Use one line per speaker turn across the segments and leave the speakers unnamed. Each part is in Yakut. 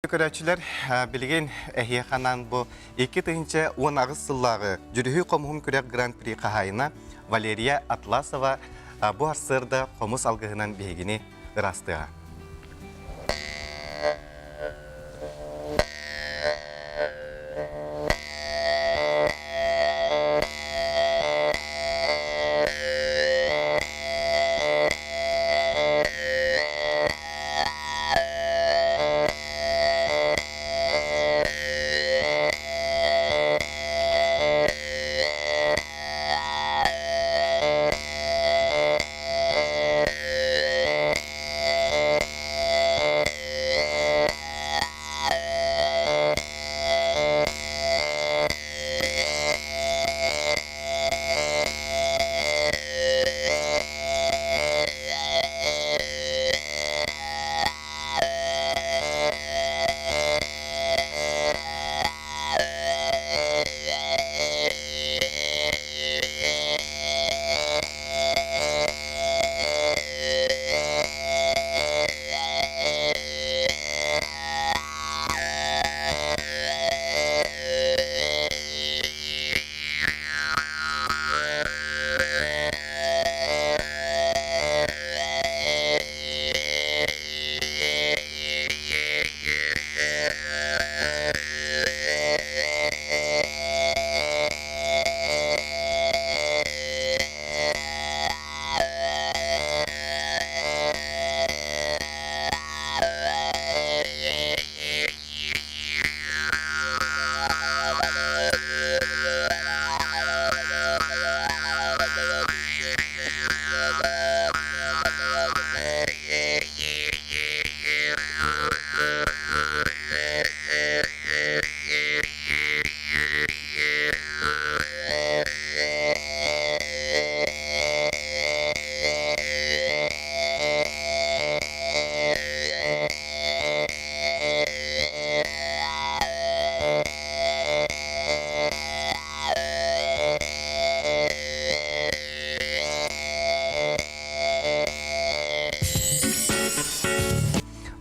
Көрөөччүлэр, билигин эһиэхэ анаан бу 2018 сыллааҕы Дьүрүһүй хомуһун күрэх Гран-при хаһаайына Валерия Атласова бу сарсыарда хомус алгыһынан биһигини ыраастыаҕа.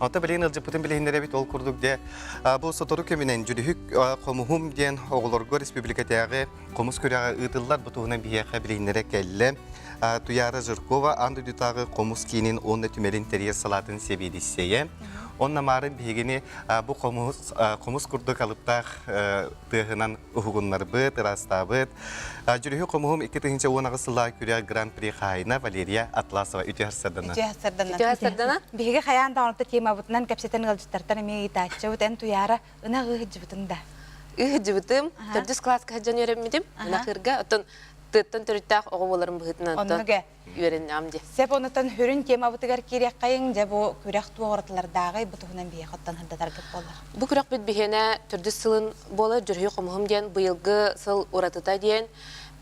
Онто билигин ылдьыппытын билиһиннэрэбит ол курдук дьэ бу сотору кэминэн Дьүрүһүк хомуһум диэн оҕолорго республикатааҕы хомус күрэҕэ ыытыллар бу туһунан биһиэхэ билиһиннэрэ кэллэ. Туяра Жиркова аан дойдутааҕы хомус киинин уонна түмэлин тэрийэр салаатын сэбиэдиссэйэ. Онно маарын биһигини бу хомус, хомус курдук алыптаах тыаһынан уһугуннарбыт, ыраастаабыт. Дьүрүһү хомуһум 2018 сыллаах күрэх Гран-при хаһаайына Валерия Атласова үтүө сарсыардана.
Үтүө сарсыардана.
Үтүө сарсыардана.
Биһиги хайаан даҕаны темабытынан кэпсэтэн ыалдьыттартан эмиэ ыйытааччыбыт эн Туйаара ынах ыыһыдьыбытын да.
Ыыһыдьыбытым. Төрдүс кылааска сылдьан үөрэммитим. Ынах ыырга. Оттон тыаттан төрүттээх оҕо буоларым быһыытынан
Оннуга.
үөрэннэҕим дии.
Сөп онутан сүрүн темабытыгар киириэххэйиҥ, дьэ бу күрэх туоҕуратылардааҕый бу туһунан биһиэхэ оттон сырдатаргыт буоллар.
Бу күрэхпит биһиэнэ төрдүс сылын буолар Дьүрүһүй хомуһум диэн быйылгы сыл уратыта диэн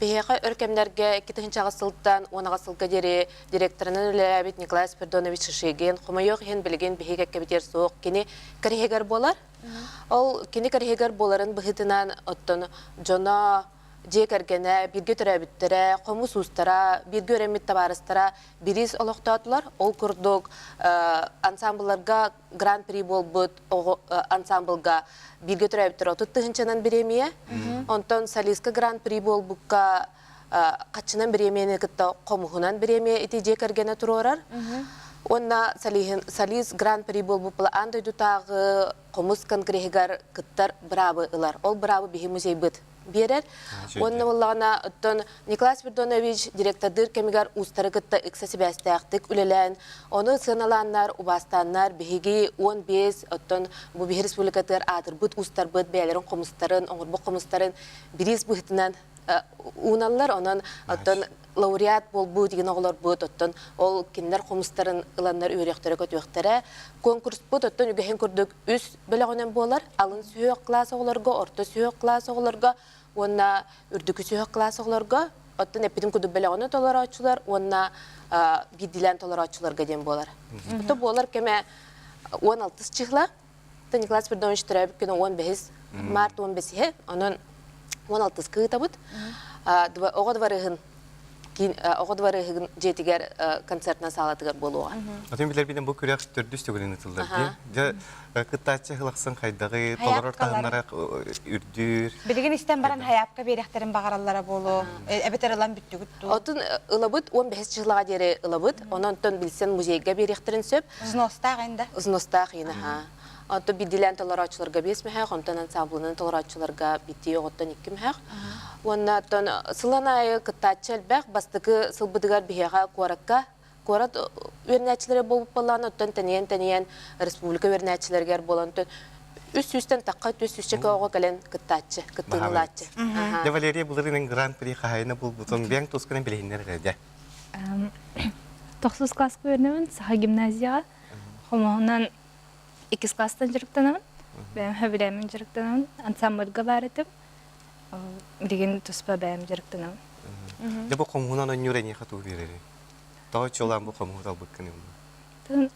биһиэхэ өр кэмнэргэ 2008 сылтан 18 сылга диэри директорынан үлэлээбит Николай Спиридонович Шишигин хомойуох иһин билигин биһиги кэккэбитигэр суох кини кэриһигэр буолар. Ол кини кэриһигэр буоларын быһыытынан оттон дьоно дьиэ кэргэнэ, бииргэ төрөөбүттэрэ, хомус уустара, бииргэ үөрэммит табаарыстара бириис олохтоотулар. Ол курдук ансамблларга гран-при буолбут оҕо ансамблга бииргэ төрөөбүттэр 30 тыһыынчанан бириэмийэ. Онтон солистка гран-при буолбукка хаччынан бириэмийэни кытта хомуһунан бириэмийэ ити дьиэ кэргэнэ туруорар. Уонна солист гран-при буолбут аан дойдутааҕы хомус конгреһыгар кыттар быраабы ылар. Ол быраабы биһи музейбыт биэрэр. Уонна буоллаҕына, оттон Николай Спиридонович директордыыр кэмигэр уустары кытта ыкса сибээстээхтик үлэлээн, ону сыаналааннар, убаастааннар биһиги 15, оттон бу биһи республикатыгар аатырбыт уустарбыт бэйэлэрин хомустарын, оҥорбут хомустарын бириис быһыытынан ууналлар. Онон оттон лауреат буолбут деген оҕолорбут, оттон ол кинилэр хомустарын ыланнар үөрүөхтэрэ-көтүөхтэрэ. Конкурспут оттон үгэһин курдук үс бөлөҕүнэн буолар. Алын сүһүөх кылаас оҕолорго, орто сүһүөх кылаас оҕолорго уонна үрдүкү сүһүөх кылаас оҕолорго. Оттон эппитим курдук бөлөҕүнэн толорооччулар уонна биирдиилээн толорооччуларга диэн буолар. Ото буолар кэмэ 16 чыһла. Николай Спиридонович төрөөбүт күнэ 15 март 15-иһэ. Онон 16-ка ыытабыт. Оҕо дворыһын. Киин оҕо дыбарыаһыгын дьиэтигэр концертнай саалатыгар буолуоҕа.
Атын билэрбинэн бу күрэх төрдүс төгүлүн ыытыллар дии. Дьэ кыттааччы сылахсын хайдаҕы толорор таһымнара үрдүүр.
Билигин истэн баран хайаапка биэрэхтэрин баҕараллара буолуо. Эбэтэр ылан бүттүгүт дуу?
Отун ылабыт 15 чыһылаҕа диэри ылабыт. Онон билсэн музейга биэриэхтэрин сөп.
Взностаах инда.
Взностаах ина ха. Онтон биирдиилээн толорооччуларга биэс мөһөөх, онтон ансамблынан толорооччуларга биирдии оҕоттон икки мөһөөх. Уонна оттон сылын аайы кыттааччы элбэх. Бастакы сылбытыгар биһиэхэ куоракка куорат үөрэнээччилэрэ буолбут буоллаҕына, оттон тэнийэн-тэнийэн республика үөрэнээччилэригэр буолан үс сүүстэн тахха үс сүүсчэкэ оҕо кэлэн кыттааччы, кыттыыны ылааччы.
Дьэ, Валерия былырыын гран-при хаһайына булбутун бэйэҥ тускунан билиһиннэр эрэ дьэ.
Тохсус класска үөрэнэбин, Саха гимназияҕа. Хомуһунан иккис класстан дьарыктанабын. Бэйэм сөбүлээммин дьарыктанабын. Ансамбльга баар этим. Билигин туспа бэйэм дьарыктанабын.
Дьэ бу хомуһунан оонньуур эйиэхэ тугу биэрэрий? Тоҕо чуолаан бу хомуһу талбыккын
Тын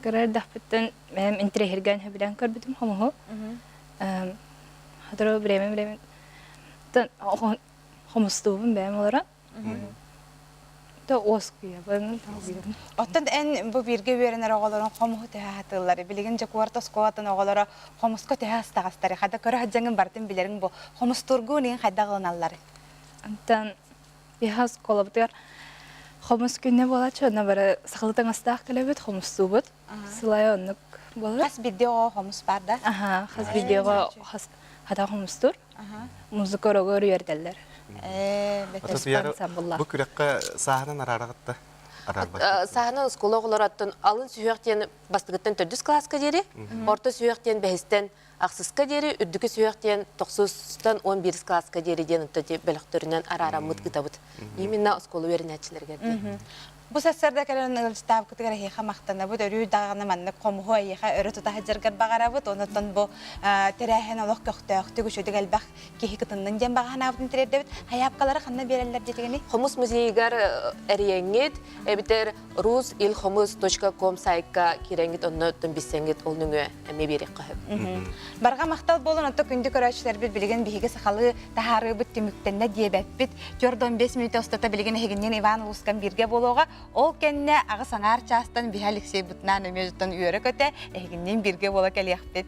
кыра эрдэхпиттэн бэйэм интэриэһиргээн сөбүлээн көрбүтүм хомуһу. Сотору время время хомустуубун бэйэм олорон.
Оттон эн бу бииргэ үөрэнэр оҕолорун хомуһу төһө аһатыыллар? Билигин дьэ куорат оскуолатын оҕолоро хомуска төһө астаҕастары? Хада көрө сылдьаҥын барытын билэриҥ бу. Хомустуургун иһин хайдах ылыналлар?
Онтон биһи оскуолабытыгар хомус күнэ буолааччы, онно бары сахалыы таҥастаах кэлэбит, хомустуубут. Сылайа оннук буолар.
Хас биирдии оҕо хомус баар да?
Аха, хас биирдии оҕо хата хомустуур. Музыка уруогар үөрдэллэр.
Бу күрэххэ сааһынан араараҕытта?
Сааһынан оскуола оҕолоро оттон алын сүһүөх диэн бастакыттан төрдүс кылааска диэри, орто сүһүөх диэн бэһистэн ахсыска диэри, үрдүкү сүһүөх диэн тохсустан он биирис кылааска диэри диэн бөлөхтөрүнэн араараммыт ыытабыт. Именно оскуола үөрэнээччилэригэр диэн.
Бу сарсыарда кэлэн ыалдьытаабыккытыгар эһиэхэ махтанабыт, өрүү даҕаны маннык хомуһу эйиэхэ өрө тута сылдьаргар баҕарабыт. Онон бу тэрээһин олох көхтөөхтүк, үчүгэй элбэх киһи кытыннын диэн баҕа санаабытын тириэрдэбит. Хайаапкалары ханна биэрэллэр диэтигиний?
Хомус музейыгар эрийэҥҥит, эбэтэр rusilхомус.com сайтка киирэҥҥит, онно билсэҥҥит ол нөҥүө эмиэ биэриэххэ сөп.
Барҕа махтал буолун, онто күндү көрөөччүлэрбит билигин биһиги сахалыы таһаарыыбыт түмүктэннэ диэбэппит. 45 мүнүүтэ устата билигин эһигинниин Иван Лускан бииргэ буолуоҕа. Ол кэннэ аҕыс аҥаар чаастан биһи Алексейбытынаан эмиэ дьоттон үөрэ-көтө эһигинниин бииргэ буола кэлиэхпит.